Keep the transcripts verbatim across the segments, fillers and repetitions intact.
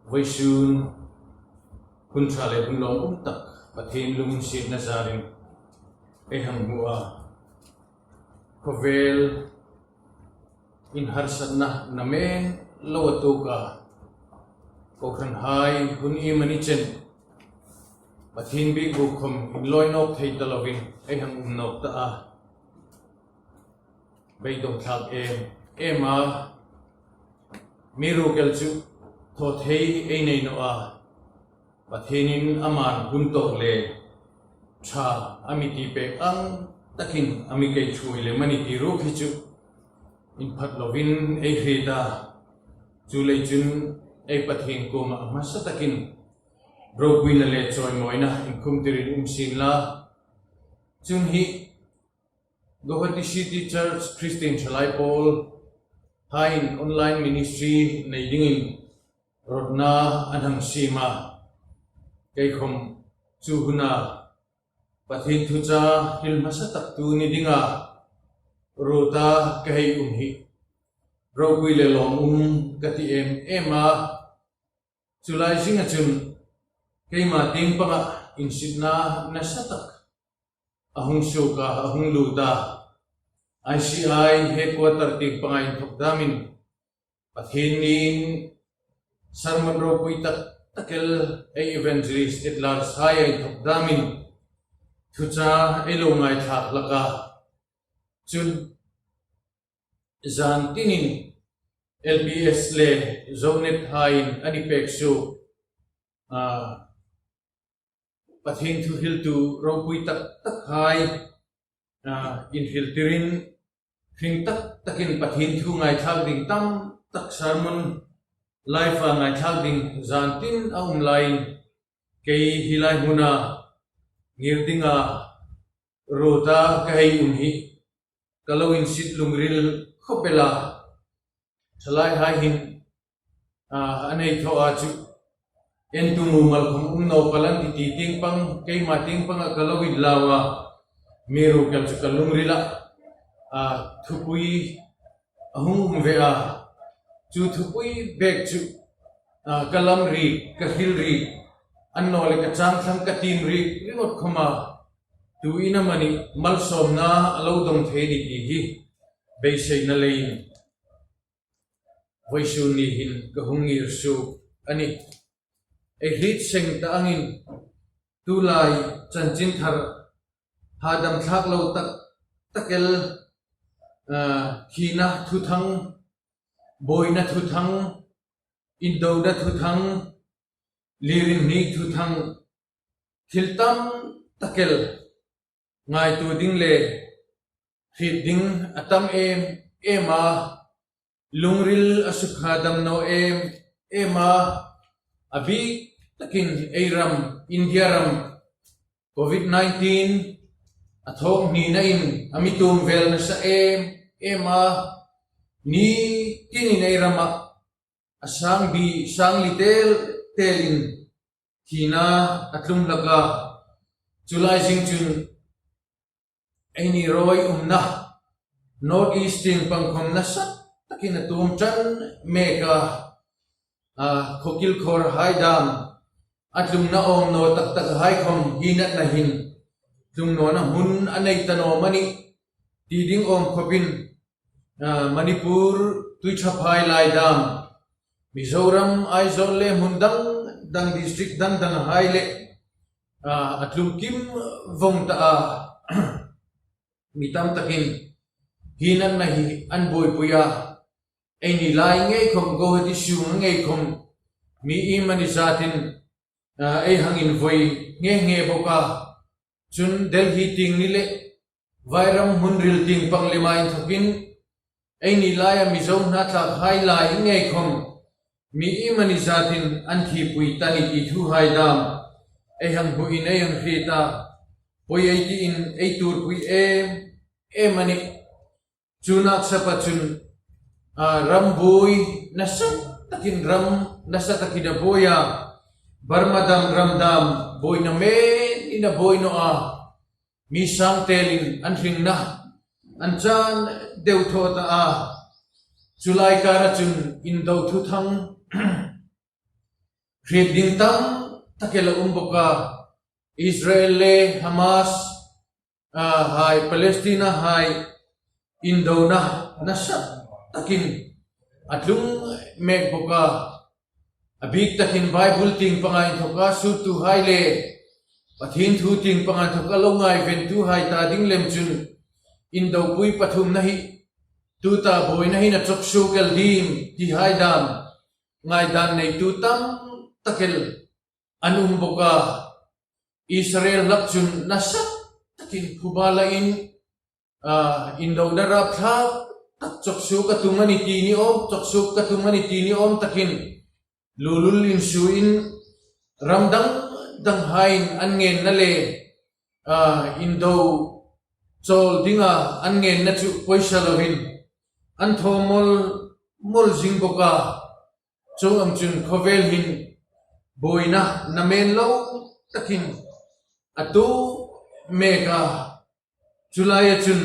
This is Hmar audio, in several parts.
Vawisun hun ṭha le hun lawmum tak Pathien lunginsietna zarin ei hang hmu a. Khawvel inharsatna namen lo a tuok a, kohranhai hun iemani chen Pathien biekbûk khawm inlawi nawk thei ta lovin ei hang um nawk ta a. Beidawng thlak em em a, mi ruok el chu thaw thei ei nei naw a. Pathienin aman hun tawk le ṭha a mi ti pek ang takin a mi kei ṭhuoi lem a ni ti ruok hi chu inphat lovin ei hriet a. Chuleiin chun ei Pathien kuoma a hmasa takin ropuina le chawimawina inkhum tirin um sien la. Chun hi Guwahati City Church Christian Thalai Pawl haiin online ministry nei dingin rawtna an hang siem a. Kei khawm chu huna Pathien thuchah hril hmasa taktu ni dinga ruota ka hei um hi ropui le lawmum ka ti em em a. Chu lai zinga chun keima tieng panga insitna nasa tak a hung suok a, a hung lut a. I C I headquarter tieng panga inthawk damin Pathien niin sermon ropui tak tak el ei evangelist at large hai inthawk damin thuchah ei lo ngaithlak hlak a. Chun zan tinin L P S le Zonet haiin an pek suok, a, Pathien thu hriltu ropui tak tak hai, a, inhril tirin hring tak takin Pathien thu ngaithlak ding tam tak sermon live-a ngaithlak ding zan tin a um laiin kei hi lai hmuna ngir dinga ruota ka hei um hi ka lo insit lungril khawp el a. Thalai hai hin, a, an hei thaw a chu en tu mumal khawm um naw pal an ti ti tieng pang, keima tieng panga ka lo inlau a, mi ruok el chu ka lungrila, a, thupui a hung um ve a. Chu thupui bek chu, a, ka lam rik, ka hril rik, annawleh ka chang thlang ka tiem rik ringawt khawma tuin amanih malsawmna a lo dawng thei ni ti hi beiseina leiin vawisun ni hin ka hung ngir suok a nih. Ei hriet seng ta angin tulai chanchin thar hadam thlak lo tak tak el, a, thina thuthang, buoina thuthang, indona thuthang, lirin ni thuthang, thil tam tak el ngaituo ding le hriet ding a tam em em a, lungril a sukha dam naw em em a, a bik takin ei ram, India ram, Covid nineteen a thawk hnina in a mi tuom vel nasa em em a, ni tinin ei rama a sang bi, sang li tel telin thina a tlung hlak a. Chu lai zing chun eini rawi umna North East tieng pang khawm nasa takin a tuom ṭan mek a. A, khawkil khawr hai dam, a tlungna awm naw tak tak hai khawm hi natna hin tlung nawna hmun a nei ta naw am a nih ti ding awm khawpin, a, Manipur Tuiṭhaphai lai dam, Mizoram, Aizawl le hmun dang dang, district dang dang hai le, a, a tlung kim vawng ta a. Mi tam takin hi natna hi an buoipui a. Eini lai ngei khawm, Guwahati sunga ngei khawm mi iemani zatin, a, ei hang invoi nghe nghe bawk a. Chun Delhi tieng ni le Vairam hmun ril tieng pang lema inthawkin eini laia Mizo hnathlak hai lai ngei khawm mi iemani zatin an thipui ta ni ti thu hai dam ei hang hmuin ei hang hriet a. Poi ei tiin ei tuorpui em em a nih. Chu naksa pa chun, a, ram buoi nasa takin, ram nasa takin a buoi a. Burma dam, ram dam buoina menin a buoi naw a. Mi sang telin an hringna an chan deu thaw ta a. Chu lai kara chun indo thuthang, hriet ding tam tak el a um bawk a. Israel le Hamas, a, hai, Palestina hai indona nasa takin a tlung mek bawk a. A bik takin Bible tieng panga inthawka suttuhai le Pathien thu tieng panga inthawka lo ngaiventuhai ta ding lem chun indopui pathumna hi tuta buoina hin a chawk suok el ding ti hai dam ngaidan neitu tam tak el an um bawk a. Israel hlak chun nasa takin phuba la in, a, indona rapthlak tak chawk suok ka tum a ni ti ni awm, chawk suok ka tum a ni ti ni awm takin lulul insuoin ram dang danghaiin an ngenna le, a, indo chawl dinga an ngenna chu poisa lovin an thaw mawl mawl zing bawk a. Chuong ang chun khawvel hin buoina namen lo takin a tuok mek a. Chu laia chun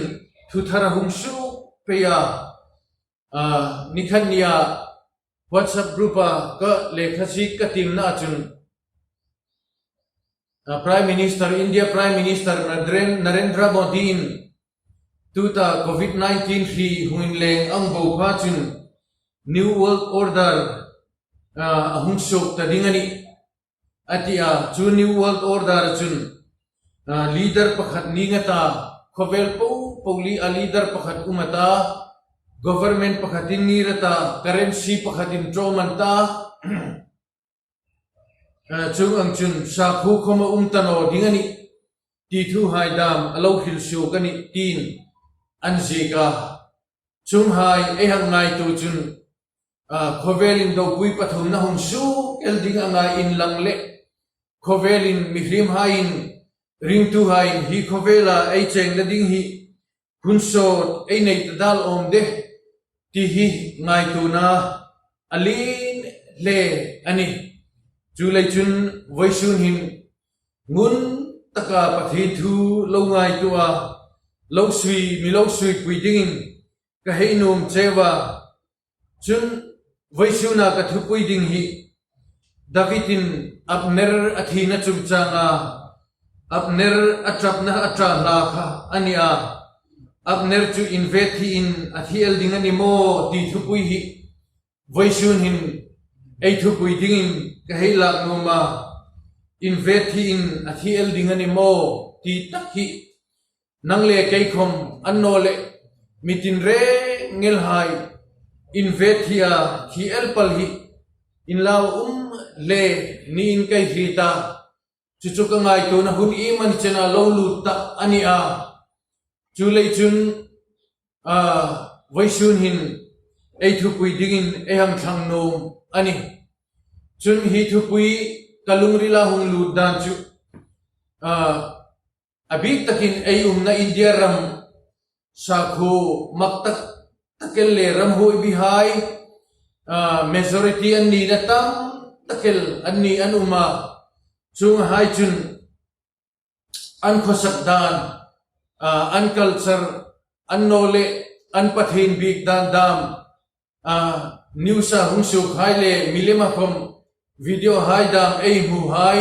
thu thar a hung suok pei a. A, ni khat nia WhatsApp group-a ka lekha ziek ka tiemna chun, a, Prime Minister, India Prime Minister Naren-, Narendra Modi-in tuta Covid nineteen hri hung inleng ang bo pha chun New World Order, a, a hung suok ta ding a nih a ti a. Chu New World Order chun, a, leader pakhat ning a ta, khawvel po po li a leader pakhat um a ta, government pakhatin ngir a ta, currency pakhatin ṭawm an ta, a, chuong ang chun sakhuo khawm a um ta naw ding a nih ti thuhai dam a lo hril suok a nih tiin an ziek a. Chuonghai ei hang ngaituo chun, a, khawvel indopui pathumna hung suok el ding a ngai inlang le khawvelin mihriemhaiin, ringtuhaiin hi khawvela ei chengna ding hi hun sawt ei nei ta dal awm de ti hi ngaituona a lien hle a nih. Chuleiin chun vawisun hin ngun taka Pathien thu lo ngaituo a, lo sui, mi lo suipui dingin ka hei nuom cheu a. Chun vawisuna ka thupui ding hi David-in Abner a thina chungchanga Abner a ṭapna a ṭha hla kha a ni a. Abner chu inve thi in a thi el ding a ni maw ti thupui hi vawisun hin ei thupui dingin ka hei lak nuom a. Inve thi in a thi el ding a ni maw ti tak hi nang le kei khawm annawleh mi tin reng ngelhai inve thi a thi el pal hi inlau um le niin ka hriet a. Chu chu ka ngaituona hun iemani chena lo lut ta a ni a. Chuleiin chun, a, vawisun hin ei thupui dingin ei hang thlang nuom a nih. Chun hi thupui ka lungrila hung lut dan chu, a, a bik takin ei umna India ram sakhuo mak tak tak el le ram huoibihai, a, majority an nina tam tak el an ni an um a. Chuonghai chun an khawsak dan, a, an culture, annawleh an Pathien biek dan dam, a, news-a hung suokhai le milema khawm video hai dam ei hmuhai,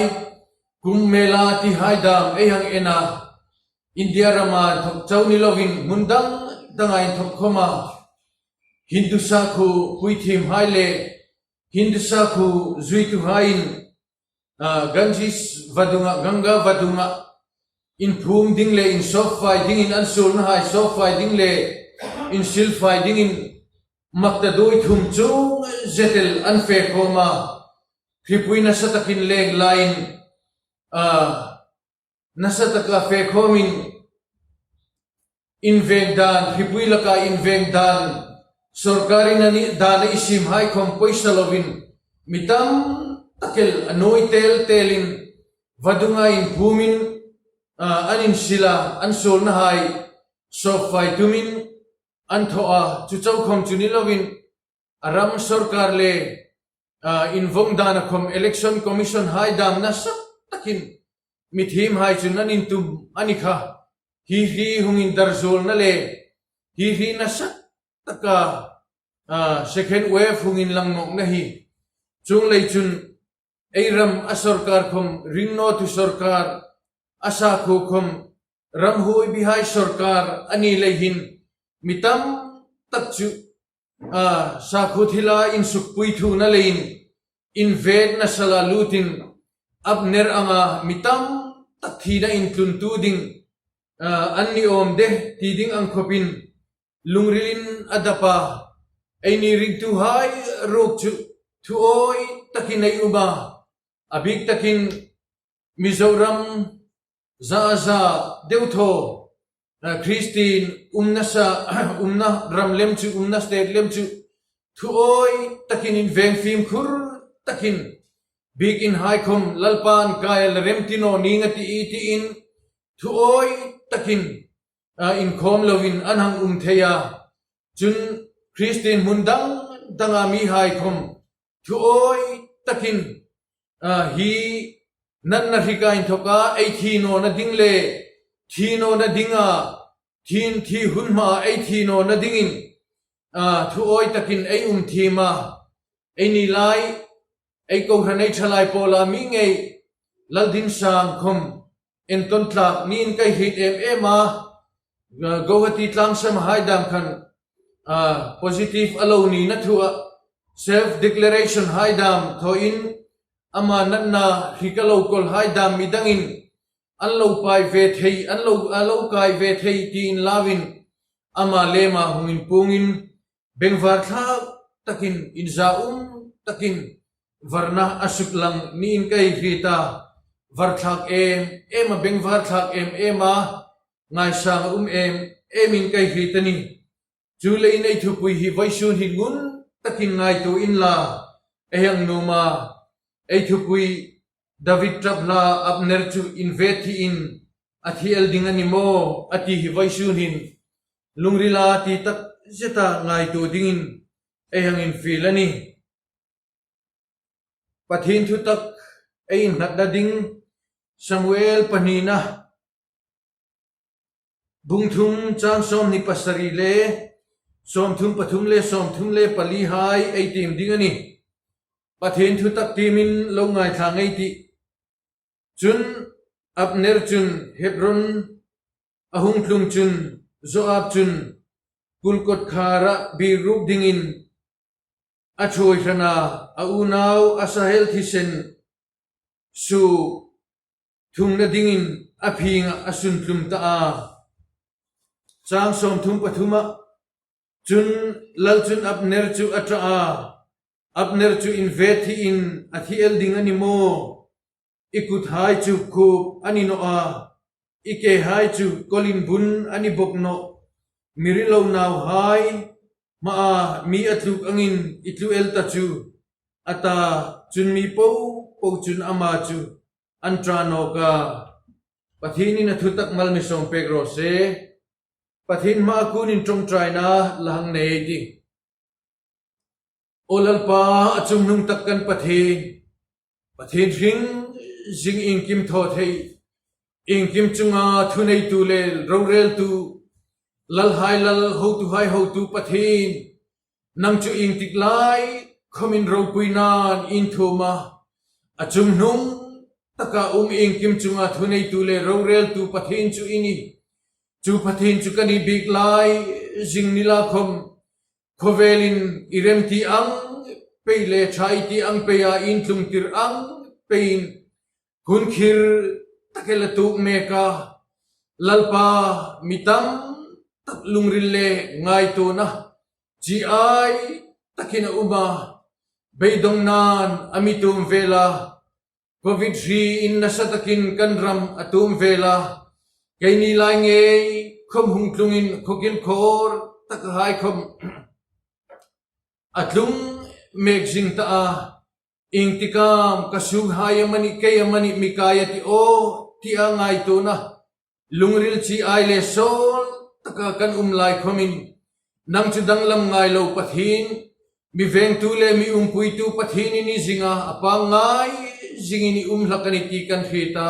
Kumbh Mela ti hai dam ei hang en a, India rama inthawk chau ni lovin hmun dang danga inthawk khawma Hindu sakhuo puithiemhai le Hindu sakhuo zuituhaiin, a, Ganges vadunga, Ganga vadunga inphum ding le insawpfai dingin, an suolnahai sawpfai ding le insilfai dingin mak ta duoi thum chung zet el an fe khawm a. Hripui nasa takin leng laiin, a, nasa taka fe khawmin inveng dan, hripui laka inveng dan, sawrkarin a ni dan a siemhai khawm poisa lovin mi tam tak el a nuoi tel telin vadunga inphumin, a, an insil a, an suolnahai sawpfai tumin an thaw a. Chu chau khawm chu ni lovin a ram sawrkar le, a, inveng dana khawm Election Commission hai dam nasa takin mithiemhai chun an intum a ni kha. Hi hi hung indar zuolna le hi hi nasa taka, a, second wave hung inlang nawkna hi. Chuong lei chun ei ram a sawrkar khawm, ring naw tu sawrkar, a sakhuo khawm, ramhuoi bihai sawrkar a ni lei hin, mi tam tak chu, a, sakhuo thila insukpui thuokna leiin, invetna sala lutin, Abner anga mi tam tak thina intluntu ding, a, an ni awm de ti ding ang khawpin, lungrilin a dap a, eini ringtuhai ruok chu, thuawi takin ei um a, a bik takin Mizoram za za deu thaw, a, Kristien umna sa, umna ram lem chu, umna state lem chu, thuawi takin inveng fimkhur takin, bikin hai khawm Lalpan kai la remti naw ning a ti i tiin, thuawi takin, a, inkhawm loin an hang um thei a. Chun Kristien hmun dang danga mihai khawm, thuawi takin, a, hi natna hrika inthoka ei thi nawna ding le, thi nawna dinga, thin thi hun hma ei thi nawna dingin, a, thuawi takin ei um thiem a. Eini lai, ei kohran ei thalai pawla mi ngei, Laldin Sang khawm, entawn tlak niin ka hriet em em a, a, Guwahati tlangsam hai dam khan, a, positive a lo nina thua, self declaration hai dam thawin, ama natna hrika lo kawl hai dam mi dangin, an lo pai ve thei, an lo, a lo kai ve thei tiin lauin, ama lema hung inpuongin, bengvarthlak takin, inzaum takin, varna a suklang niin ka hriet a, varthlak em em a, bengvarthlak em em a, ngaisang a um em emin ka hriet a nih. Chuleiin ei thupui hi vawisun hin ngun takin ngaituo inla, ei hang nuom a, ei thupui David ṭap hla Abner chu invet theiin a thi el ding a ni maw, a ti hi vawisun hin lungrila ti tak zeta ngaituo dingin ei hang infiel a nih. Pathien thutak ei innghatna ding Samuel pahnina bung thum chang sawmhni pasari le sawmthum pathum le sawmthum le pali hai ei tiem ding a nih. Pathien thutak tiemin lo ngaithla ngei ei tih. Chun Abner chun Hebron a hung tlung chun Joab chun kul kawtkhara biek ruk dingin a ṭhuoi hrana, a unau Asahel thisen suok thungna dingin a phinga a sun tlum ta a. Chang sawmthum pathuma, chun lal chun Abner chu a ṭah a, Abner chu invet theiin a thi el ding a ni maw? I kuthai chu khup a ni naw a, i kehai chu kawlin bun a ni bawk nawh. Mi rilo nauhai hmaa mi a tluk angin i tlu el ta chu, a ta. Chun mi popo chun ama chu an ṭah nawk a. Pathienin a thutak mal mi sawm pek raw se. Pathien hmaa kunin ṭawngṭaina la hang nei ei tih. Aw Lalpa, a chunghnung tak kan Pathien, Pathien hring zing, iengkim thaw thei, iengkim chunga thuneitu le roreltu, lalhai lal, hotuhai hotu Pathien, nang chu iengtik lai khawmin ropuinain inthuom a, a chunghnung taka um iengkim chunga thuneitu le roreltu Pathien chu i nih. Chu Pathien chu kan inbiek lai zing ni la khawm, khawvelin i remti ang pei le ṭha i ti ang peia, intlungtir ang peiin, hun khir tak el a tuok mek a. Lalpa, mi tam tak lungril le ngaituona chiai takin a um a, beidawngnain a mi tuom vel a, Covid hriin nasa takin kan ram a tuom vel a, keini lai ngei khawm hung tlungin khawkil khawr takhai khawm a tlung mek zing ta a. Iengtik am ka sunghai amanih, kei amanih mi kai a ti aw tia ngaituona, lungril chiai le sawl taka kan um lai khawmin, nang chu danglam ngai lo Pathien, mi vengtu le mi umpuitu Pathien i ni zing a, a pangngai zingin i um hlak a nih ti kan hriet a.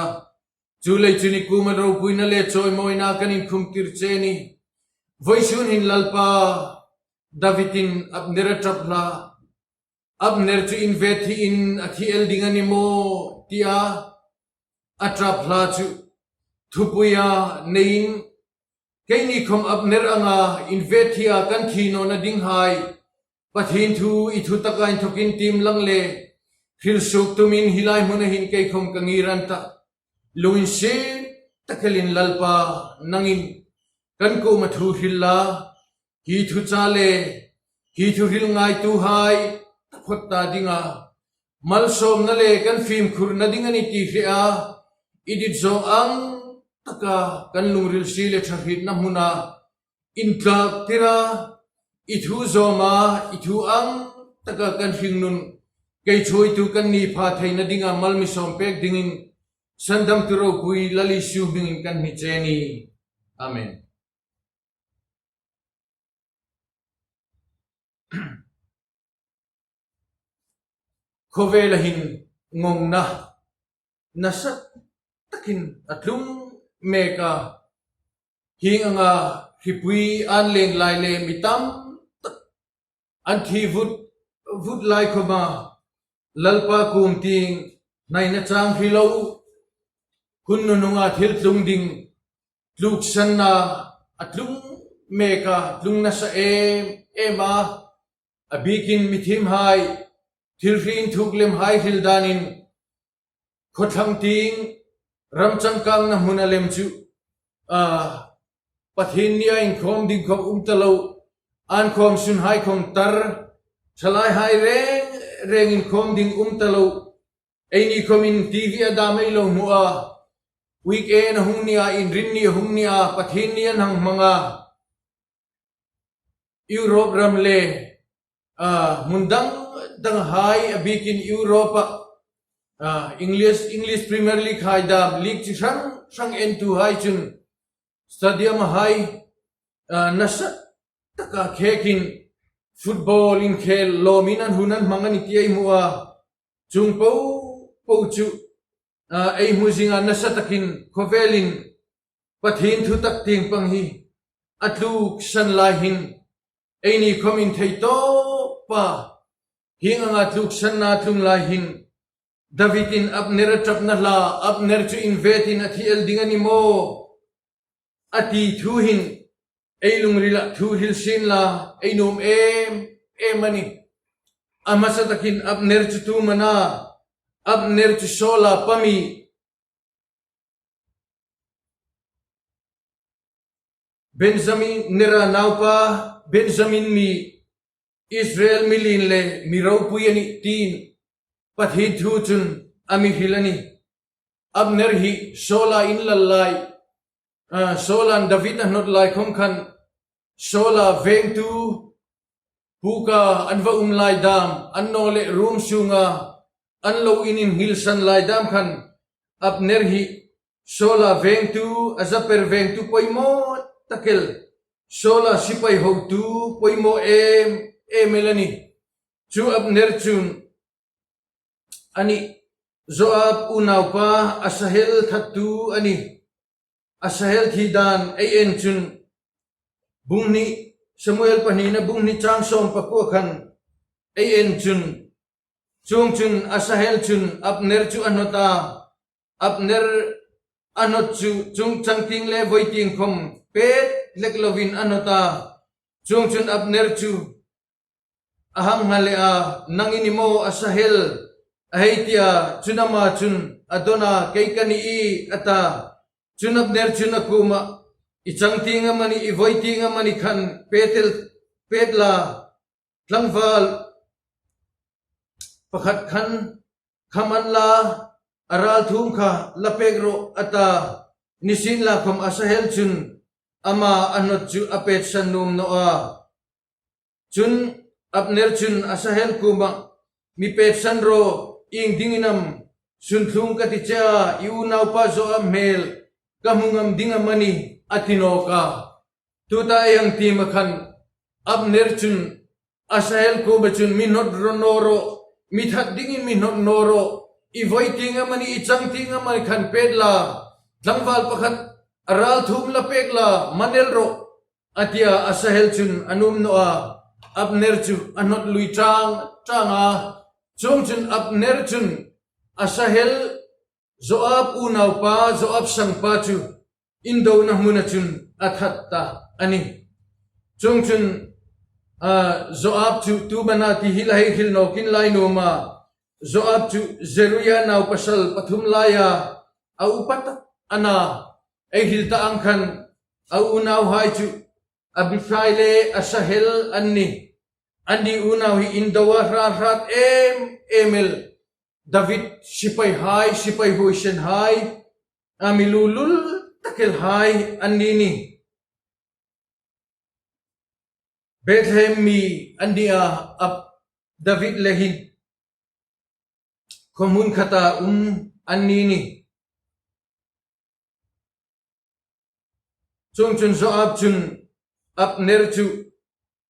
Chuleiin chun i kuoma ropuina le chawimawina kan inkhumtir che a nih. Vawisun hin Lalpa, Davidin Abner a ṭap hla Abner chu invet hi in a thi el ding a ni maw tia a ṭap hla chu thupuia neiin, keini khawm Abner anga invet hi a kan thi nawna dinghai Pathien thu i thu taka inthokin tiem lang le hril suok tumin hi lai hmuna hin kei khawm ka ngir an ta. Lunginsiet tak elin Lalpa, nangin kan kuoma thu hril la, hi thu cha le hi thu hril ngaituhai taphot ta dinga malsawmna le kan fimkhurna ding a ni ti hre a, i dit zawng ang taka kan lungril sie le ṭha hrietna hmuna intlak tira, i thu zawma, i thu ang taka kan hringnun kei chawitu kan ni pha theina dinga mal mi sawm pek dingin sandamtu ropui Lal Isu hmingin kan hni che a nih. Amen. Khawvela hin ngawngna nasa takin a tlung mek a, hieng anga hripui an leng lai le mi tam tak an thi vut vut lai khawma Lalpa kuom tieng hnaina chang hre lo, hun nununga thil tlung ding tluksanna a tlung mek a, tlung nasa em em a, a bikin mi thiemhai thil hre inthuk lemhai hril danin khawthlang tieng ram changkangna hmuna lem chu, a, Pathien nia inkhawm ding khawm um ta lo, an khawm sunhai khawm tar, thalaihai reng reng inkhawm ding um ta lo, eini khawmin T V a dam ei lo hmu a, weekend a hung ni a, Inrinni a hung ni a, Pathien nia an hang hmang a, Europe ram le, a, hmun dang danghai a bikin Europe a, a, English, English Premier League hai dam, league chi hrang hrang entuhai chun stadium hai, a, nasa taka khekin football inkhel lawmin an hun an hmang a ni ti ei hmu a, chuong po po chu, a, ei hmu zinga nasa takin khawvelin Pathien thu tak tieng pang hi a tluksan lai hin eini khawmin thei tawpa, hieng anga tluksanna tlung lai hin Davidin Abner a ṭapna hla, Abner chu invetin a thi el ding a ni maw a ti thu hin ei lungrila thu hril sien la ei nuom em em a nih. A hmasa takin Abner chu tu am a na, Abner chu Saula pa mi, Benjamin, Nera naupa, Benjamin mi, Israel mi lien le mi ropui a nih tiin Pathien thu chun a mi hril a nih. Abner hi Saula inlal lai, a, Saula'n David a hnawt lai khawm khan Saula vengtu puka an va um lai dam, an naw le ruom sunga an lo in inngilsan lai dam khan Abner hi Saula vengtu, a zaper vengtu poimaw tak el, Saula sipai hotu poimaw em em el a nih. Chu Abner chun a nih, Joab unaupa Asahel thattu a nih. Asahel thi dan ei en chun bung hni, Samuel pahnina bung hni chang sawm pakua khan ei en chun, chuongchun Asahel chun Abner chu a hnawt a, Abner a hnawt chu chungchang tieng le voi tieng khawm pet lek lovin a hnawt a, chuongchun Abner chu a hang nghal leh a, nang i ni maw Asahel, a hei ti a, chun ama chun a dawn a, kei ka nih, a ta. Chun Abner chun a kuomah, i changtieng amanih, i voitieng amanih khan pet el, pet la, tlangval pakhat khan kham an la, a ralthuom kha la pek rawh, a ta. Nisienlakhawm Asahel chun ama a hnawt chu a petsan nuom naw a. Chun Abner chun Asahel kuomah, mi petsan rawh, ieng dingin am sunthlung ka ti che a, i unaupa Joab hmel ka hmu ngam ding am a nih, a ti nawk a. Tuta ei hang tiem a khan Abner chun Asahel kuoma chun, mi hnawt rawh naw rawh, mi that dingin mi hnawt naw rawh, i voitieng amanih, i changtieng amanih khan pet la, tlangval pakhat a ralthuom la pek la, man el rawh, a ti a. Asahel chun a nuom naw a. Abner chu a hnawt lui ṭang ṭang a. Chuongchun Abner chun Asahel, Joab unaupa, Joab sangpa chu indona hmuna chun a that ta a nih. Chuongchun, a, Joab chu tu am a na ti hi la hei hril nawk inla nuom a. Joab chu Zeruia naupasal pathum laia a upa tak a na. Ei hril ta ang khan a unauhai chu Abishai le Asahel an nih. Anni unau hi indo a hrat hrat em em el. David sipaihai, sipai huoisenhai, a mi lulul tak elhai an ni nih. Bethlehem mi an ni a, Ab-, David le hin khawhmun khata um an ni nih. Chuongchun Joab chun Abner chu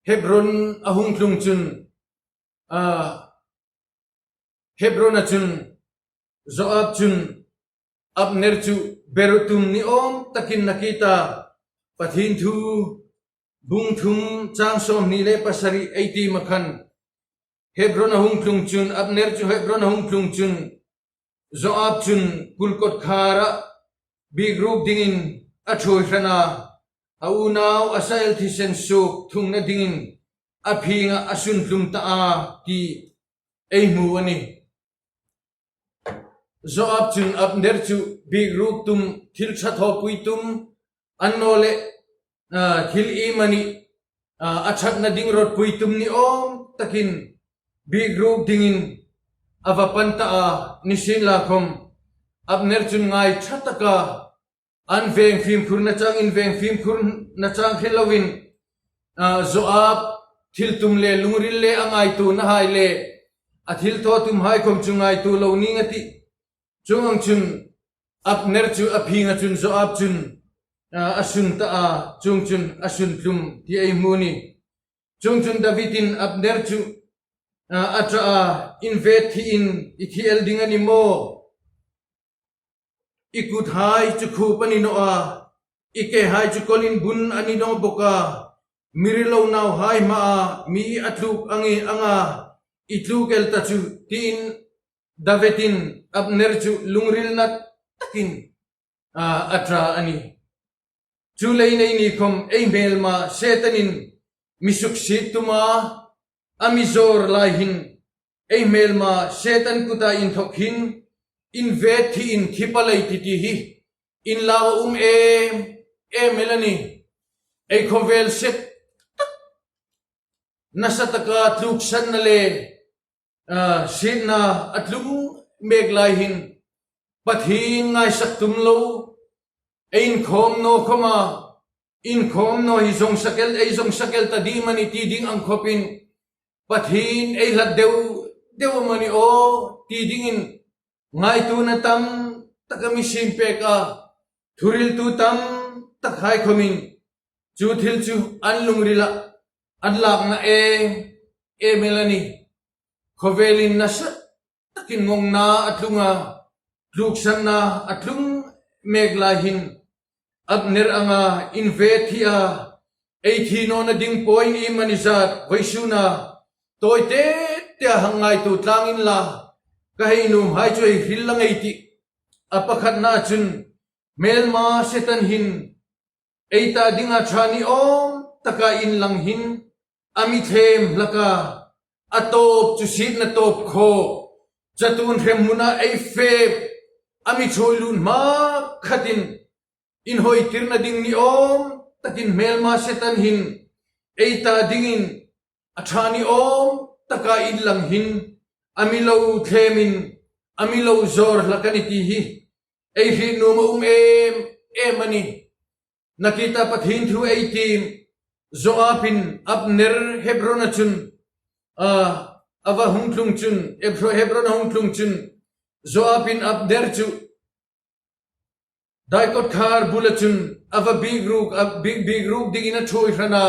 Hebron a hung tlung chun, a, Hebron a chun Joab chun Abner chu beru tum ni awm takin a kit a. Pathien thu bung thum chang sawmhni le pasari ei tiem a khan, Hebron a hung tlung chun, Abner chu Hebron a hung tlung chun, Joab chun pulkawt khara biekruk dingin a ṭhuoi hran a, a unau Asahel thisen suok thungna dingin a phingah a sun tlum ta a ti ei hmu a nih. Joab chun Abner chu biekruk tum, thil ṭha thawpui tum, annawleh, a, thil iemani, a, a ṭhatna ding rawtpui tum ni awm takin biekruk dingin a va pan ta a. Nisienlakhawm Abner chun ngai ṭha taka an veng fimkhurna chang, inveng fimkhurna chang hre loin, a, Joab thil tum le lungril le a ngaituonahai le a thil thaw tumhai khawm chu ngaituo lo ning a tih. Chuong ang chun Abner chu a phinga chun Joab chun, a, a sun ta a, chuongchun a sun tlum ti ei hmu a nih. Chuongchun Davidin Abner chu, a, a ṭah a, "Invet thiin i thi el ding a ni maw? I kuthai chu khup a ni naw a, i kehai chu kawlin bun a ni naw bawk a, mi rilo nauhai hmaa mi a tluk ang i, anga i tluk el ta chu," tiin Davidin Abner chu lungrilna takin, a, a ṭah a nih. Chuleiin eini khawm ei hmelma Setanin mi suksiet tuma a mi zawr lai hin, ei hmelma Setan kuta inthawk hin invet thiin thi palei ti ti hi inlau a um em em el a nih. Ei khawvel set nasa taka tluksanna le, a, sietna a tlung mek lai hin Pathien ngaisak tum lo, ei inkhawm naw khawma, inkhawm naw hi zawngsak el, ei zawngsak el ta ding am a ni ti ding ang khawpin, Pathien ei hlat deu deu am a ni aw ti dingin ngaituona tam tak a mi siem pek a, thuhriltu tam takhai khawmin chu thil chu an lungrila an lakna em em el a nih. Khawvelin nasa takin ngongna a tlung a, tluksanna a tlung mek lai hin Abner anga invet thi a, ei thi nawna ding point iemani zat vawisuna tawi te te a hang ngaituo tlang inla, ka hei nuomhai chu hei hril lang ei tih. A pakhatna chun, hmelma Setan hin ei ta dinga ṭha ni awm taka inlang hin a mi thlem hlak a, a tawp chu sietna tawp khaw, chatuon hremhmuna ei fe, a mi ṭhuoi lut hmakhatin inhawitirna ding ni awm takin hmelma Setan hin ei ta dingin a ṭha ni awm taka inlang hin a mi lo thlemin a mi lo zawr hlak a nih ti hi ei hriet nuom a um em em a nih. Nakie ta Pathien thu ei tiem, Joabin Abner Hebrona chun, a, a va hung tlung chun, Hebro-, Hebrona hung tlung chun, Joabin Abner chu daikawtkhar bula chun a va biekruk, a biek, biekruk dingin a ṭhuoi hran a.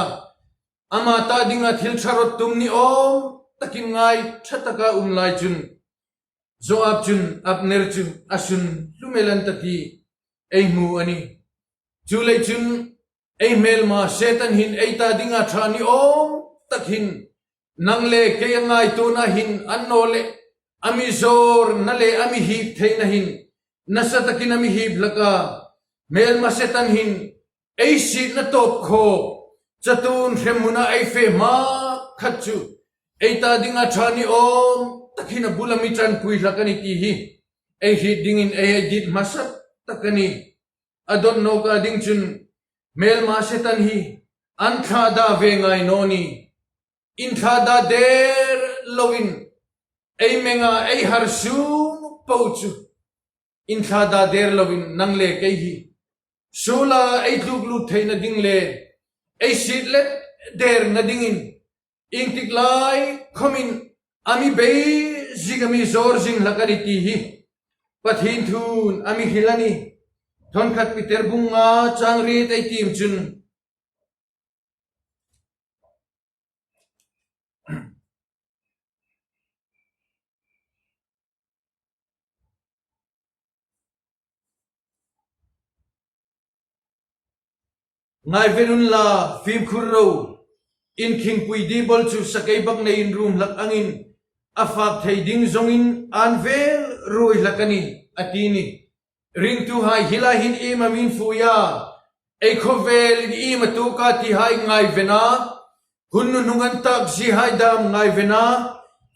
Ama ta dinga thil ṭha rawt tum ni awm takin ngai ṭha taka um lai chun Joab chun Abner chu a sun hlum el an ta ti ei hmu a nih. Chuleiin chun ei hmelma Setan hin ei ta dinga ṭha ni awm tak hin, nang le kei a ngaituona hin, annawleh a mi zawrna le a mi hip theina hin nasa takin a mi hip hlak a. Hmelma Setan hin ei sietna tawp khaw, chatuon hremhmuna ei fe hma khat chu ei ta dinga ṭha ni awm takin a bula mi ṭanpui hlak a ni ti hi ei hriet dingin ei dit hmasa tak a nih. A dawt nawka ding chun, hmelma Setan hi an thlada ve ngai naw ni. Inthlada der loin, ei menga ei har sung po chu inthlada der loin nang le kei hi suola ei tluk lut theina ding le ei siet let derna dingin, iengtik lai khawmin a mi bei zing, a mi zawr zing hlak a ni ti hi Pathien thu'n a mi hril a nih. Thawnkhat Peter bung nga chang riet ei tiem chun, ngaiven unla, fimkhur ro. Inkhingpui dibol chu sakeibaknei inrum hlak angin a fak thei ding zawngin an vel ruoi hlak a nih, a ti a nih. Ringtuhai, hi lai hin iem am in fui a, ei khawvelin iem a tuok a ti hai ngaiven a, hun nuhnung an tak zie hai dam ngaiven a,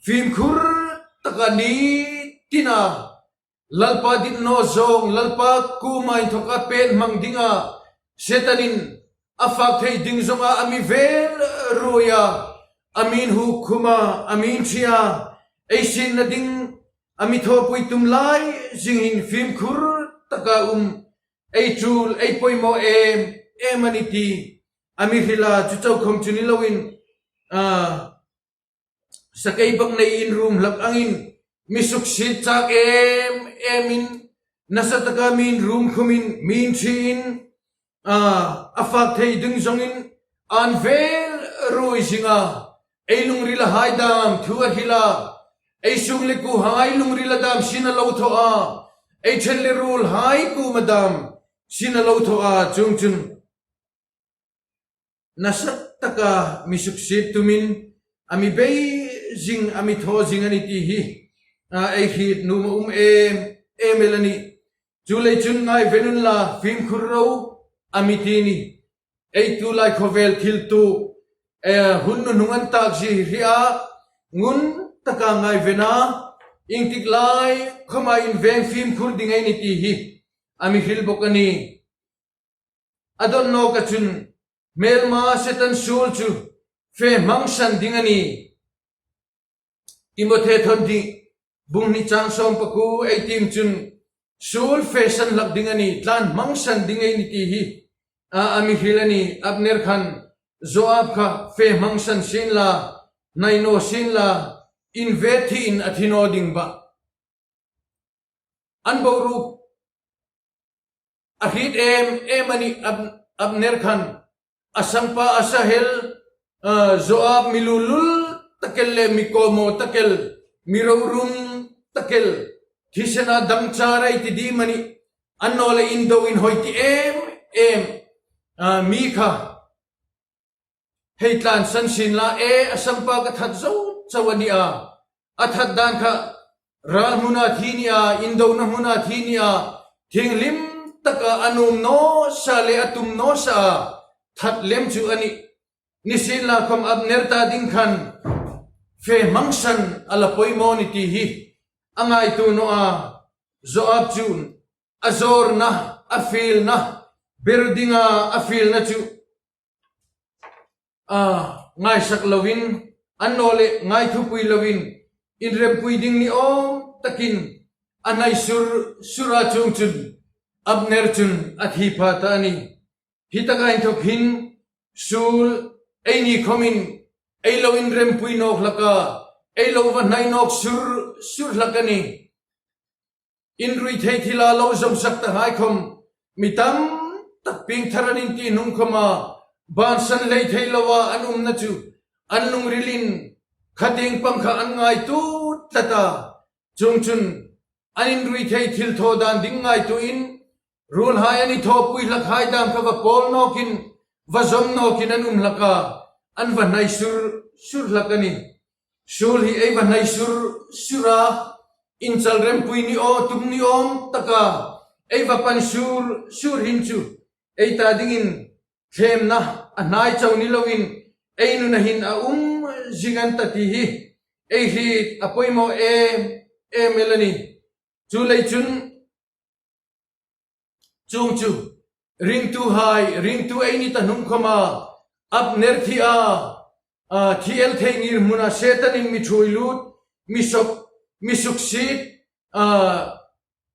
fimkhur taka ni tina Lalpa dit naw zawng, Lalpa kuoma inthoka pet hmang dinga Setanin a fak thei ding zawnga a mi vel ruoi a, a mi inhuk khum a, a mi inṭhi a, ei sietna ding a mi thawpui tum lai zing hin fimkhur taka um, ei tul, ei poimaw em em a ni ti a mi hril a. Chu chau khom chu ni loin, a, sakeibaknei inrum hlak angin mi suksiet chak em emin, nasa taka mi inrum khumin, mi inṭhiin, a, a fak thei ding zawngin an vel ruoi zing a. Ei lungrila hai dam thu a hril a, ei sung le kuohai lungrila dam sin a lo thaw a, ei ṭhen le ruolhai kuoma dam sin a lo thaw a. Chuongchun nasa taka mi suksiet tumin a mi bei zing, a mi thaw zing a ni ti hi, a, ei hriet nuom a um em em el a nih. Chuleiin chun ngaiven unla, fimkhur ro, a mi ti a nih. Ei tulai khawvel thil tuok, e, hun nuhnung an tak zie hi a, ngun taka ngaiven a, iengtik lai khawma inveng fimkhur ding ei ni ti hi a mi hril bawk a nih. A dawt nawka chun, hmelma Setan suol chu fe hmangsan ding a nih. Timothe thawn hni, bung hni chang sawm pakuo ei tiem chun, suol fesan hlak ding a nih, tlan hmangsan ding ei ni ti hi, a, a mi hril a nih. Abner khan Joab kha fe hmangsan sienla, hnai naw sienla, inve thiin a thi naw ding bah. An boruok a hriet em em a nih. Ab-, Abner khan a sangpa Asahel, a, Joab mi lulul tak el le mi kawmaw tak el, mi rorum tak el, thisena dangchar ei ti ding a nih, annawleh indo inhawi ti em em, a, mi kha hei tlansan sienla, e, a sangpa ka that zo chau a nih a, a that dan kha ral hmuna thi a nih a, indona hmuna thi a nih a, thienghlim taka a nuom naw sa le a tum naw sa a that lem chu a nih. Nisienlakhawm Abner ta ding khan fe hmangsan a la poimaw ni ti hi a ngaituo naw a. Joab chu a zawrna, a fielna, ber dinga a fielna chu, a, ngaisak loin, annawleh ngaithupui loin, inrempui ding ni awm takin a hnai sur sur a, chuongchun Abner chun a thi pha ta a nih. Hi taka inthok hin suol ei ni khawmin ei lo inrempui nawk hlak a, ei lo va hnai nawk sur sur hlak a nih. Inrui thei thila lo zawngsak tahai khawm mi tam tak piengthar an inti hnung khawma bansan hlei thei loa an umna chu an lungrilin khatieng pang kha an ngaituo tlat a. Chuongchun an inrui thei thil thaw dan ding ngaituoin, ruolhai an inthawpui hlakhai dam kha va pawl nawkin, va zawm nawkin an um hlak a. an va hnai sur sur hlak a nih. Suol hi ei va hnai sur sur a, inchal rempui ni awm, tum ni awm taka ei va pan sur sur hin chu ei ta dingin thlemna a hnai chau ni loin ei nuna hin a um zing an ta ti hi ei hriet a poimaw em em el a nih. Chuleiin chun chuong chu ringtuhai, ringtu ei ni ta hnung khoma Abner thi a, a, thi el thei ngirhmuna Setanin mi ṭhuoi lut, mi suk, mi suksiet, a,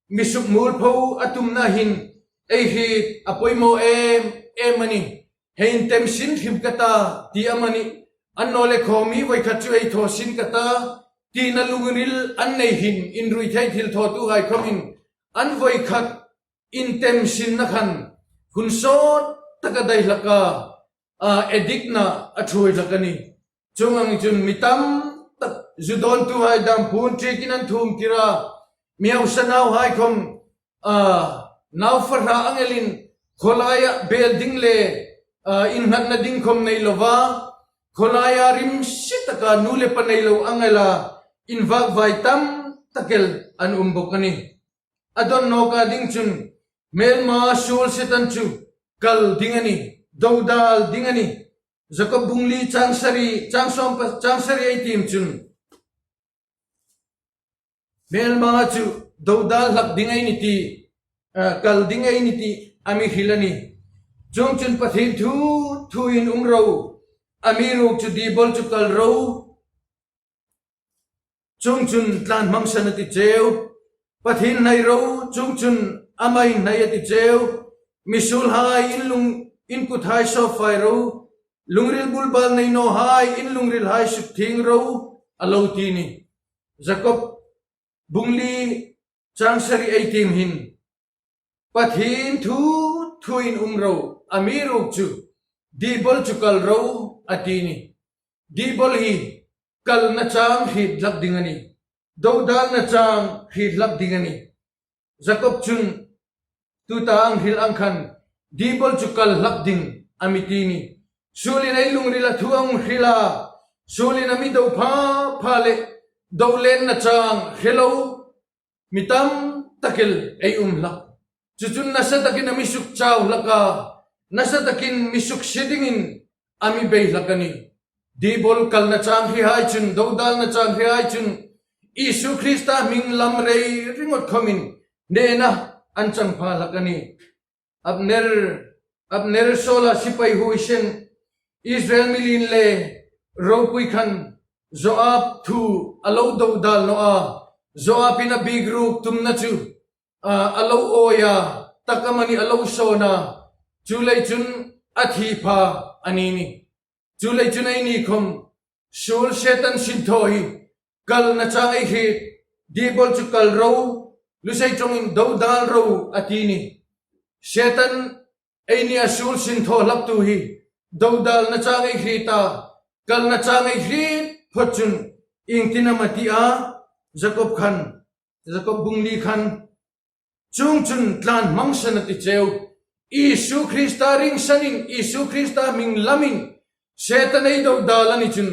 mi sukmuolpho a tumna hin ei hriet a poimaw em em a nih. Hei intemsin hrim ka ta ti amanih, annawleh khawmi voi khat chu ei thaw sin ka ta tina lungril an nei hin inrui thei thilthawtuhai khomin an voi khat intemsinna khan hun sawt taka dai hlak a, a, edikna a ṭhuoi hlak a nih. Chuong ang chun mi tam tak zu dawntuhai dam puon ṭikin an thum tir a, mi hausa nauhai khom, a, nau fahra ang elin khawlaia bel ding le, a, innghatna ding khom nei lova, khawlaia rimsi taka nu le pa nei lo ang ela invakvai tam tak el an um bawk a nih. A dawn nawka ding chun hmelma suol Setan chu kal ding a nih, dodal ding a nih. Jakob bung li chang sari, chang sawm pa, chang sari ei tiem chun hmelma chu dodal hlak ding ei ni ti, a, kal ding ei ni ti a mi hril a nih. Chuong chun Pathien thu thuin um ro, amiruokchu Dibol chu kal ro. Chuong chun tlan hmangsan a ti cheu. Pathien hnai ro, chuong chun ama inhnai a ti cheu. Mi suolhai, in lung, in kuthai sawp fai ro. Lungril bulbal nei nawhai, in lungrilhai sukthieng ro, a lo ti a nih. Jakob bung li chang sari ei tiem hin Pathien thu thuin um ro, amiruokchu Dibol chu kal ro, a ti a nih. Dibol hi kalna chang hriet hlak ding a nih. Dodalna chang hriet hlak ding a nih. Jakob chun tuta ang hril ang khan Dibol chu kal hlak ding a mi ti a nih. Suolin ei lungrila thu a hung hril a, suolin a mi do pha pha le dolenna chang hre lo mi tam tak el ei um hlak. Chu chun nasa takin a mi sukchau hlak a, nasa takin mi suksiet dingin a mi bei hlak a nih. Dibol kalna chang hrihai chun, dodalna chang hrihai chun, Isu Krista hming lam rei ringawt khomin hnena an chang pha hlak a nih. Abner, Abner Saula sipai huoisen, Israel mi lien le ropui khan Joab thu a lo dodal naw a, Joabin a bikruk tumna chu, a, a lo awi a, tak amanih a lo sawn a, chuleiin chun a thi pha a ni a nih. Chuleiin chun eini khom suol Setan sinthaw hi kalna chang ei hriet, Dibol chu kal ro, lusei ṭawngin dodal ro a ti a nih. Setan eini a suol sinthaw hlaktu hi dodalna chang ei hriet a, kalna chang ei hriet phot chun iengtin am a ti a, Jakob khan, Jakob bung li khan, chuong chun tlan hmangsan a ti cheu. Isu Krista ringsanin, Isu Krista hming lamin Setan ei dodal a ni chun,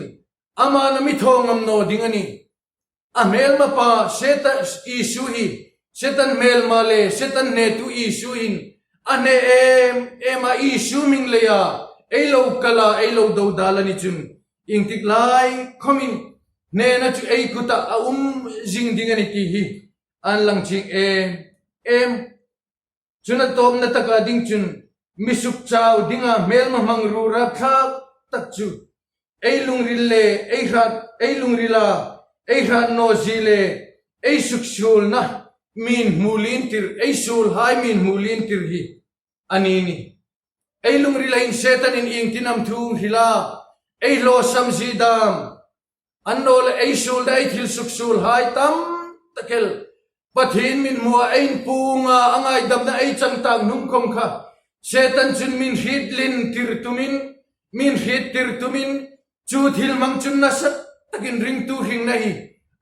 aman a mi thaw ngam naw ding a nih. A hmelmapa Setan, Isu hi, Setan hmelma le Setan hnetu Isu hin a hne em em a, Isu hming leia ei lo kal a, ei lo dodal a ni chun, iengtik lai khomin hnena chu ei kuta a um zing ding a nih ti hi an lang chieng em em. Chun a tawpna taka ding chun mi sukchau dinga hmelma hmangruo rapthlak tak chu ei lungril le ei hrat, ei lungrila ei hrat naw zie le ei suksuolna mi inhmu lientir, ei suolhai mi inhmu lientir hi a ni a nih. Ei lungrila hin Setanin iengtin am thu a hril a, ei hlawsam zie dam, annawleh ei suolna, ei thil suksuolhai tam tak el Pathien mi inhmua ei inpuong a, a ngaidamna ei chang tak hnung khom kha Setan chun mi inhriet lientir tumin, mi inhriettir tumin, chu thil hmang chun nasa takin ringtu hringna hi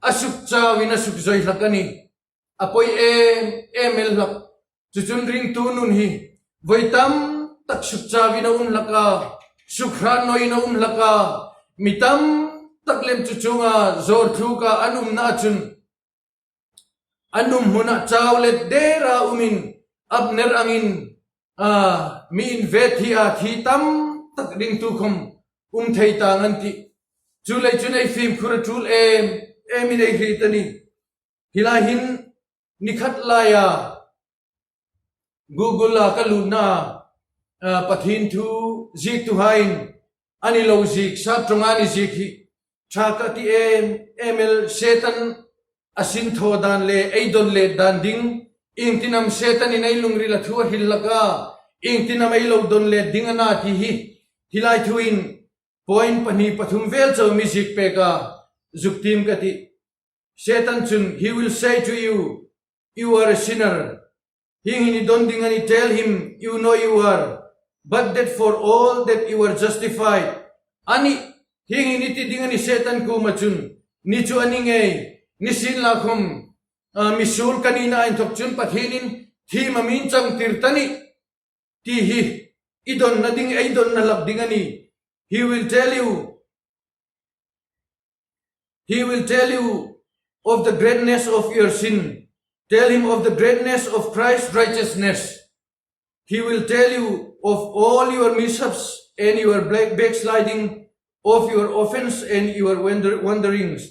a sukchauvin a sukzoi hlak a nih. A poi em em el hlak. Chu chun ringtu nun hi voi tam tak sukchauvin a um hlak a, sukhrat nawin a um hlak a, mi tam tak lem chu chuonga zawr thluk a an umna chun an um hmuna chau let dera umin Abner angin, a, mi inve thi a thi tam tak ringtu khawm um thei tang an tih. Chuleiin chun ei fimkhur a ṭul em emin ei hriet a nih. Hi lai hin ni khat laia Google-a ka lutna, a, Pathien thu ziektuhaiin an lo ziek, sap ṭawnga an ziek hi ṭha ka ti em em el. Setan a sin thaw dan le ei dawn let dan ding, iengtin am Setanin ei lungrila thu a hril hlak a, iengtin am ei lo dawn let ding a na ti hi, hi lai thuin point pahni pathum vel chau mi ziek peka zuk tiem ka tih. Setan chun, he will say to you, "You are a sinner." Hieng hin i dawn ding a nih, tell him, "You know you are, but that for all that you are justified." A nih, hieng hin i ti ding a nih Setan kuoma chun, ni chu a ni ngei, nisienlakhawm, a, mi suol ka nina inthok chun Pathienin thiem a min changtir ta a nih ti hi i dawnna ding, ei dawnna hlak ding a nih. He will tell you, he will tell you of the greatness of your sin. Tell him of the greatness of Christ's righteousness. He will tell you of all your mishaps and your black-, backsliding, of your offense and your wander-, wanderings.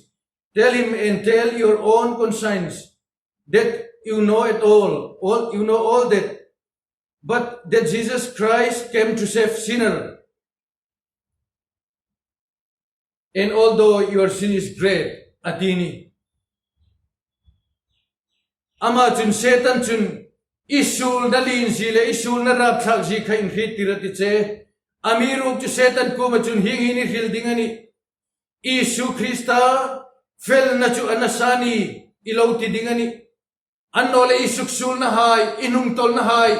Tell him and tell your own conscience that you know it all, all, you know all that, but that Jesus Christ came to save sinner. And although your sin is great, a ti a nih. Ama chun, Setan chun, i suolna lien zie le i suolna rapthlak zie kha inhriettir a ti che. Amiruokchu Setan kuoma chun hieng hin i hril ding a nih. Isu Krista felna chu a nasa a nih, i lo ti ding a nih. Annawleh i suksuolnahai, i hnungtolnahai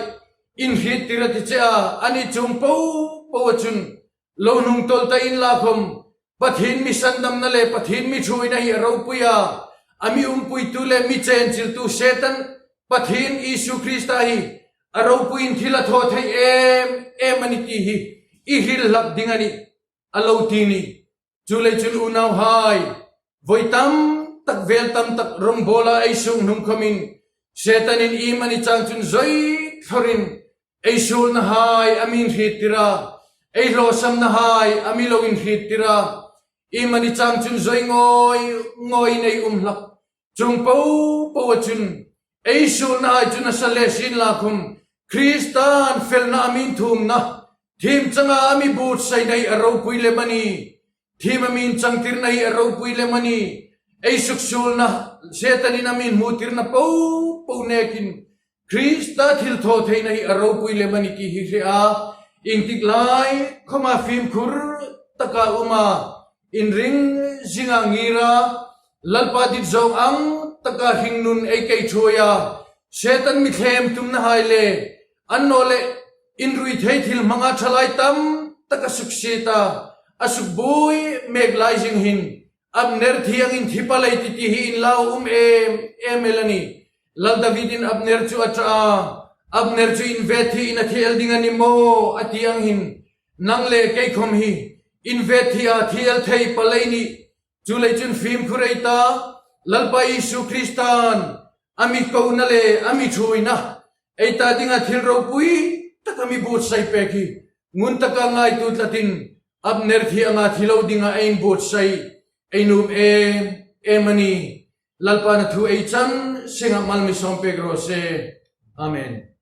inhriettir a ti che a, a ni chuong po po a chun lo hnungtawl ta inla khawm, Pathien mi sandamna le Pathien mi ṭhuoina hi a ropui a, a mi umpuitu le mi chenchiltu Setan, Pathien Isu Krista hi a ropuiin thil a thaw thei em em a nih ti hi i hril hlak ding a nih, a lo ti a nih. Chuleiin chun unauhai, voi tam tak, vel tam tak rawngbawla ei sung hnung khawmin Setanin iemani chang chun zawi thawrin ei suolnahai a mi inhriettir a, ei hlawsamnahai a mi lo inhriettir a, iemani chang chun zawi ngawi ngawiin ei um hlak. Chuong po po a chun ei suolnahai chu nasa le sienla khawm, Krista'n felna a mi inthuomna, thiem changa a mi buotsaina hi a ropui lem a nih. Thiem a mi inchangtirna hi a ropui lem a nih. Ei suksuolna, Setanin a mi inhmutirna po po nekin Krista thilthawtheina hi a ropui lem a nih ti hi hre a, iengtik lai khawma fimkhur taka uma, inring zinga ngira, Lalpa dit zawng ang taka hringnun ei kei ṭhuoia, Setan mi thlem tumnahai le, annawleh inrui thei thil hmanga ṭhalai tam taka suksieta, a sukbuoi mek lai zing hin, Abner thi angin thi palei ti ti hi inlau um em em el a nih. Lal Davidin Abner chu a ṭah a, Abner chu inve thiin a thi el ding a ni maw a ti ang hin, nang le kei khawm hi inve thia thi el thei palei a nih. Chuleiin chun fimkhur ei ta, Lalpa Isu Krista'n a mi kona le a mi ṭhuoina, ei ta dinga thil ropui taka mi buotsai pek hi ngun taka ngaituo tlatin, Abner thi anga thi lo dinga ei inbuotsai ei nuom em em a nih. Lalpa'n a thu ei chan senga mal mi sawm pek raw se. Amen.